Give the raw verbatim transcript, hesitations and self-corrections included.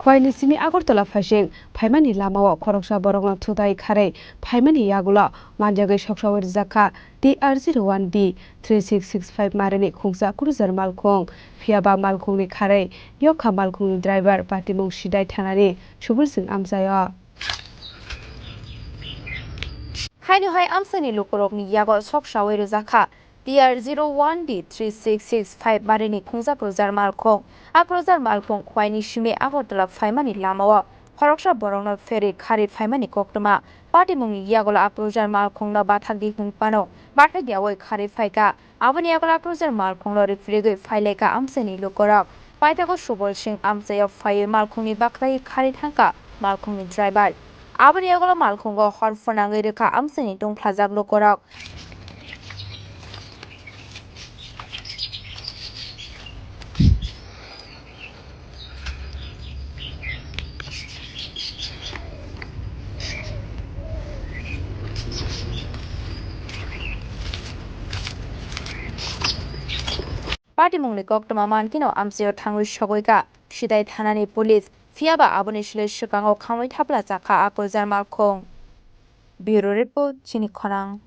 Waini simi Agartala phaising phaimani lamao khoroksa borokno thutai kharwi phaimani yagulo manjagwi soksaui rijak kha T R zero one D three six six five marini khungsa cruiser malkhung. Phiyaba malkhungni kharwi yokha malkhungni driver patimung Sidai thanani Subursing amchaio. Haino hai amchaini lukurokni yago soksaui rijak kha T R zero one D three six six five marini khungsa cruiser malkhung. A cruiser malkhung waini simi Agartala phaimani lamao khoroksa borokno pherwi kharwi phaimani koktwma. Patimungni yagulo a cruiser malkhungno bathakdi hwnphano bathakyaui kharwi phaikha. Aboni yagulo a cruiser malkhungno riphrigwi phailaikha amchaini lukurok. Paithago Subol Singh amchaio phaiwi malkhungni bakhrawi kharwi thangkha malkhungni driver. Aboni yagulo malkhungo hor phwnangwi rwkha amchaini tongphlajak lukurok. Patimungni koktwma mankhe no amchaio thangwi sogwi kha Sidai thanani police, phiyaba aboni sle swkango khamwi thapla chakha a cruiser malkhung. Bureau Report, Chini Khorang.